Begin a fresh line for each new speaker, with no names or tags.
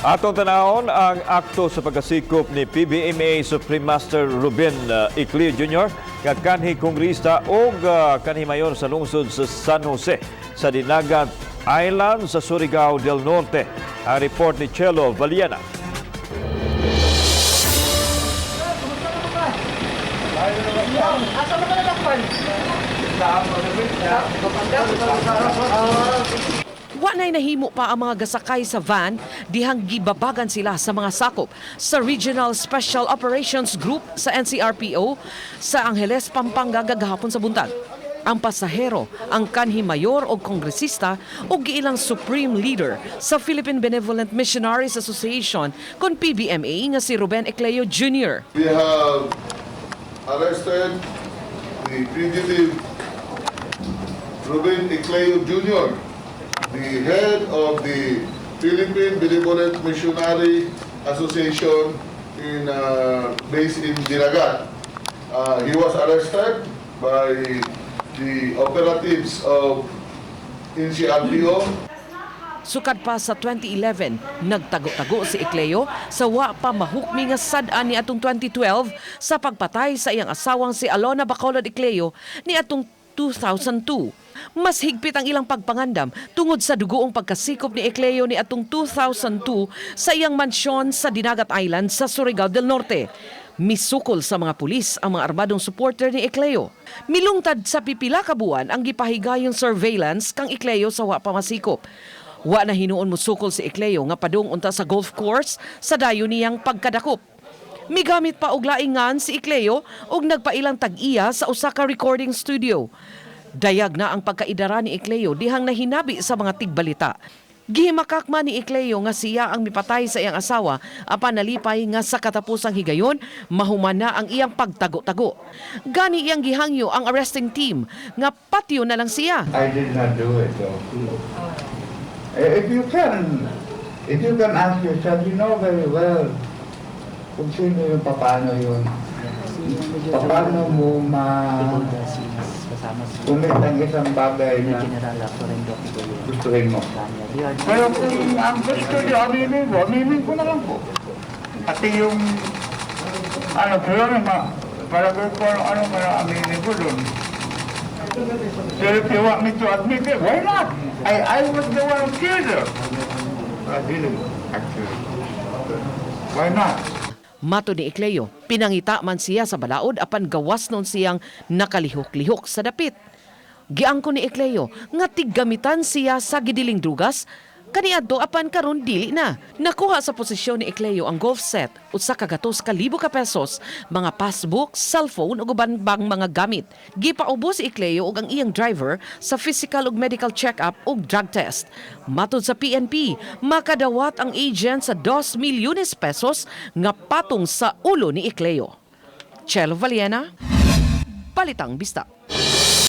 Atong tanawon ang akto sa pagkasikop ni PBMA Supreme Master Ruben Ecleo Jr. nga kanhi kongrista o kanhi mayor sa lungsod sa San Jose sa Dinagat Island sa Surigao del Norte. Ang report ni Chelo Valiana.
Wa na'y nahimo pa ang mga gasakay sa van dihang gibabagan sila sa mga sakop sa Regional Special Operations Group sa NCRPO sa Angeles, Pampanga gagahapon sa buntag. Ang pasahero, ang kanhi mayor o kongresista o giilang supreme leader sa Philippine Benevolent Missionaries Association kon PBMA nga si Ruben Ecleo Jr.
We have arrested the fugitive Ruben Ecleo Jr., the head of the Philippine Benevolent Missionary Association based in Dinagat. He was arrested by the operatives of NCRPO.
Sukad pa sa 2011, nagtago-tago si Ecleo sa wa pa mahukmi nga sad-an ni atong 2012 sa pagpatay sa iyang asawang si Alona Bacolod Ecleo ni atong 2002. Mas higpit ang ilang pagpangandam tungod sa dugoong pagkasikop ni Ecleo ni atong 2002 sa iyang mansyon sa Dinagat Island sa Surigao del Norte. Misukol sa mga pulis ang mga armadong supporter ni Ecleo. Milungtad sa pipila ka buwan ang gipahigayong surveillance kang Ecleo sa wa pa masikop. Wa na hinuon musukol si Ecleo nga padung unta sa golf course sa dayon niyang pagkadakop. Migamit pa og laingan si Ecleo ug nagpailang tag-iya sa usa ka recording studio. Dayag na ang pagkaidara ni Ecleo dihang nahinabi sa mga tigbalita. Gihimakak man ni Ecleo nga siya ang mipatay sa iyang asawa apan nalipay nga sa katapusang higayon mahuman na ang iyang pagtago-tago. Gani iyang gihangyo ang arresting team nga patyo na lang siya.
I did not do it, though. If you can ask yourself, you know very well kung sino yung paano yun. Paano mo ma commit ang isang bagay na gustuhin mo. Pero kung ang gusto niyo, aminin ko, aminin ko na lang po. Pati yung, ano, pero ma, palagay ko ano, ano, aminin ko doon. So if you want me to admit it, why not? I was the one who killed her. I didn't, actually. Why not?
Matod ni Ecleo, pinangita man siya sa balaod apan gawas nun siyang nakalihok-lihok sa dapit. Giangko ni Ecleo nga tiggamitan siya sa gidiling drugas kaniadto apan karon dili na. Nakuha sa posisyon ni Ecleo ang golf set, 100,000 ka pesos, mga passbook, cellphone ug uban pang mga gamit. Gipaubos si Ecleo ug ang iyang driver sa physical ug medical check-up ug drug test. Matod sa PNP, makadawat ang agent sa 2 milyones pesos nga patong sa ulo ni Ecleo. Chelo Valiena, Balitang Bisdak.